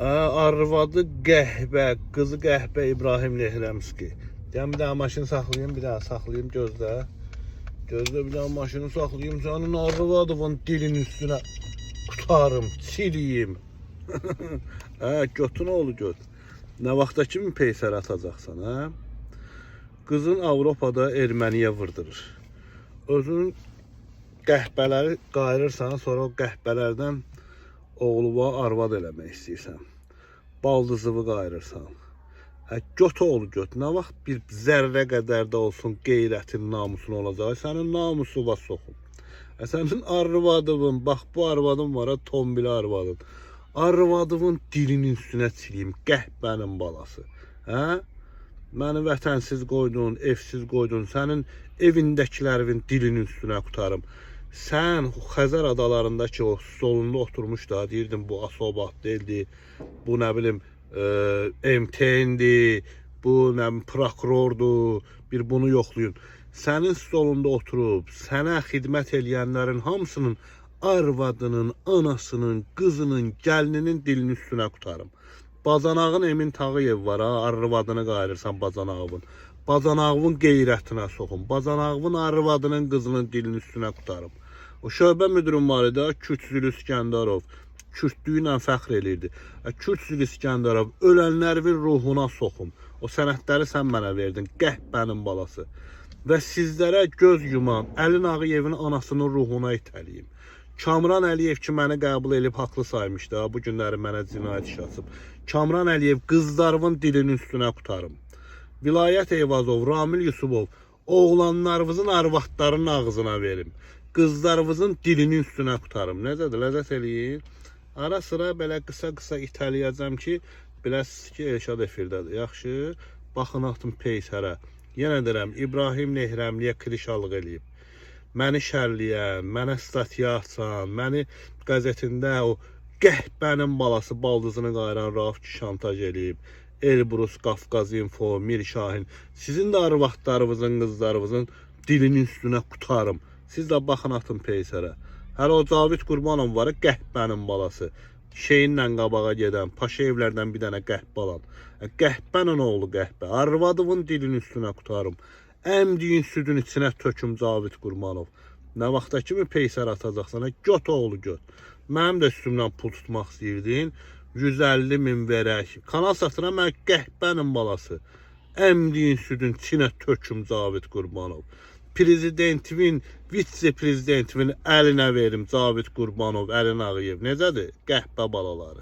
Arvadı qəhbə, qızı qəhbə İbrahim Nehrəmski. Deyəm bir dənə maşın saxlayım, bir dənə saxlayım gözlə. Gözlə bir dənə maşını saxlayım, sənin arvadının dilinin üstünə qutarım, çiliyim. Hə, götün oğlu göt. Nə vaxta kimi peysər atacaqsan, hə? Qızın Avropada erməniyə vurdurur. Özünün qəhbələri qayırırsan, sonra o qəhbələrdən oğluva arvad eləmək istəyirsən. Baldızıvı qayırırsan. Hə, göt oğlu göt. Nə vaxt bir zərrə qədər də olsun qeyrətin, namusun olacaq, sənin namusuva soxum. Hə, sənin arvadının, bax bu arvadın var ha, tombili arvadın. Arvadının dilinin üstünə çiliyim, qəhbənin balası. Hə? Məni vətənsiz qoydun, evsiz qoydun. Sənin evindəkilərin dilinin üstünə qutarım. Sən Xəzər adalarındakı o stolunda oturmuş da deyirdin bu Asobat deyildi, bu nə bilim MTN-dir, bu nə bilim prokurordur, bir bunu yoxlayın. Sənin stolunda oturub sənə xidmət eləyənlərin hamısının arvadının, anasının, qızının, gəlininin dilinin üstünə qutarım. Bacanağın Emin Tağıyev var ha, arvadını qayırırsan bacanağın. Bacanağın qeyrətinə soxum. Bacanağın arvadının, qızının dilinin üstünə qutarım. O şöbə müdürüm var idi, Kürt Zülü İskəndərov. Kürtlüyü ilə fəxr elirdi. Kürt Zülü İskəndərov ölənlərin ruhuna soxum. O sənədləri sən mənə verdin, qəhbənin balası. Və sizlərə göz yuman Əlin Ağayevin anasının ruhuna itəliyim. Kamran Əliyev ki məni qəbul edib haqlı saymışdı ha, bu günləri mənə cinayət işi açıb. Kamran Əliyev qızlarımın dilinin üstünə qutarım. Vilayət Eyvazov, Ramil Yusubov oğlanlarınızın arvadlarının ağzına verim. Qızlarınızın dilinin üstünə qutarım. Necədir? Ləzzət eləyir. Ara sıra belə qısa-qısa itələyəcəm ki, biləsiniz ki, Elşad efirdədir. Yaxşı, baxın atın peysərə. Yenə deyirəm, İbrahim Nehrəmliyə klişalıq eləyib. Məni şərləyən, mənə statya açan, məni qəzetində o qəhbənin balası baldızını qayıran Rauf ki şantaj eləyib. Elbrus, Qafqaz Info, Mir Şahin. Sizin də arvadlarınızın, qızlarınızın dilinin üstünə qutarım. Siz də baxın atın peysərə. Hələ o Cavid Qurbanov var, qəhbənin balası. Şeyinlə qabağa gedən, Paşayevlərdən bir dənə qəhbə alan. Qəhbənin oğlu qəhbə. Arvadının dilinin üstünə qutarım. Əmdiyin südün içinə töküm Cavid Qurbanov. Nə vaxta kimi peysər atacaqsan? Göt oğlu göt. Mənim də üstümdən pul tutmaq istəyirdin. 150 min verək. Kanal satıram mən qəhbənin balası. Əmdiyin südün içinə töküm Cavid Qurbanov. Prezidentivin, vitse-prezidentimin əlinə verim Cavid Qurbanov, Əlin Ağayev. Necədir? Qəhbə balaları.